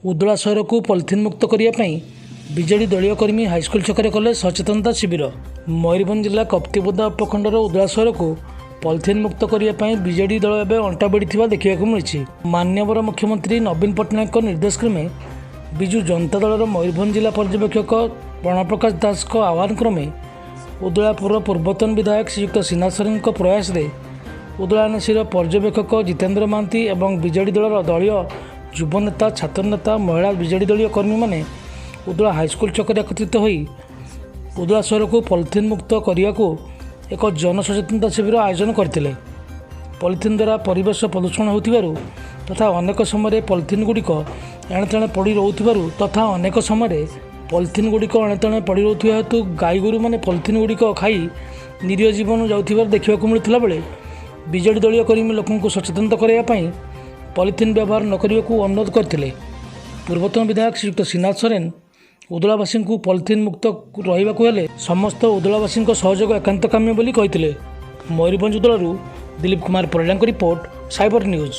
ଉଦଳା ସହରକୁ ପଲିଥିନ୍ ମୁକ୍ତ କରିବା ପାଇଁ ବିଜେଡି ଦଳୀୟ କର୍ମୀ ହାଇସ୍କୁଲ ଛକରେ କଲେ ସଚେତନତା ଶିବିର। ମୟୂରଭଞ୍ଜ ଜିଲ୍ଲା କପ୍ତିପଦା ଉପଖଣ୍ଡର ଉଦଳା ସହରକୁ ପଲିଥିନ୍ ମୁକ୍ତ କରିବା ପାଇଁ ବିଜେଡି ଦଳ ଏବେ ଅଣ୍ଟା ଭିଡ଼ିଥିବା ଦେଖିବାକୁ ମିଳିଛି। ମାନ୍ୟବର ମୁଖ୍ୟମନ୍ତ୍ରୀ ନବୀନ ପଟ୍ଟନାୟକଙ୍କ ନିର୍ଦ୍ଦେଶ କ୍ରମେ ବିଜୁ ଜନତା ଦଳର ମୟୂରଭଞ୍ଜ ଜିଲ୍ଲା ପର୍ଯ୍ୟବେକ୍ଷକ ପ୍ରଣବ ପ୍ରକାଶ ଦାସଙ୍କ ଆହ୍ୱାନ କ୍ରମେ ଉଦଳାପୁରର ପୂର୍ବତନ ବିଧାୟକ ଶ୍ରୀଯୁକ୍ତ ଶ୍ରୀନାଥ ସରେନଙ୍କ ପ୍ରୟାସରେ ଉଦଳା ଏନ୍ଏସିର ପର୍ଯ୍ୟବେକ୍ଷକ ଜିତେନ୍ଦ୍ର ମହାନ୍ତି ଏବଂ ବିଜେଡି ଦଳର ଦଳୀୟ ଯୁବନେତା, ଛାତ୍ରନେତା, ମହିଳା ବିଜେଡି ଦଳୀୟ କର୍ମୀମାନେ ଉଦଳା ହାଇସ୍କୁଲ ଛକରେ ଏକତ୍ରିତ ହୋଇ ଉଦଳା ସହରକୁ ପଲିଥିନ୍ ମୁକ୍ତ କରିବାକୁ ଏକ ଜନସଚେତନତା ଶିବିର ଆୟୋଜନ କରିଥିଲେ। ପଲିଥିନ୍ ଦ୍ୱାରା ପରିବେଶ ପ୍ରଦୂଷଣ ହେଉଥିବାରୁ ତଥା ଅନେକ ସମୟରେ ପଲିଥିନ୍ ଗୁଡ଼ିକ ଏଣେତେଣେ ପଡ଼ି ରହୁଥିବାରୁ ତଥା ଅନେକ ସମୟରେ ପଲିଥିନ୍ ଗୁଡ଼ିକ ଏଣେତେଣେ ପଡ଼ି ରହୁଥିବା ହେତୁ ଗାଈଗୋରୁମାନେ ପଲିଥିନ୍ ଗୁଡ଼ିକ ଖାଇ ନିରୀହ ଜୀବନ ଯାଉଥିବାର ଦେଖିବାକୁ ମିଳୁଥିଲା ବେଳେ ବିଜେଡି ଦଳୀୟ କର୍ମୀ ଲୋକଙ୍କୁ ସଚେତନତା କରାଇବା ପାଇଁ ପଲିଥିନ୍ ବ୍ୟବହାର ନ କରିବାକୁ ଅନୁରୋଧ କରିଥିଲେ। ପୂର୍ବତନ ବିଧାୟକ ଶ୍ରୀଯୁକ୍ତ ଶ୍ରୀନାଥ ସରେନ ଉଦଳାବାସୀଙ୍କୁ ପଲିଥିନ୍ ମୁକ୍ତ ରହିବାକୁ ହେଲେ ସମସ୍ତ ଉଦଳାବାସୀଙ୍କ ସହଯୋଗ ଏକାନ୍ତ କାମ୍ୟ ବୋଲି କହିଥିଲେ। ମୟୂରଭଞ୍ଜ ଉଦଳାରୁ ଦିଲୀପ କୁମାର ପରିଡ଼ାଙ୍କ ରିପୋର୍ଟ, ସାଇବର ନ୍ୟୁଜ୍।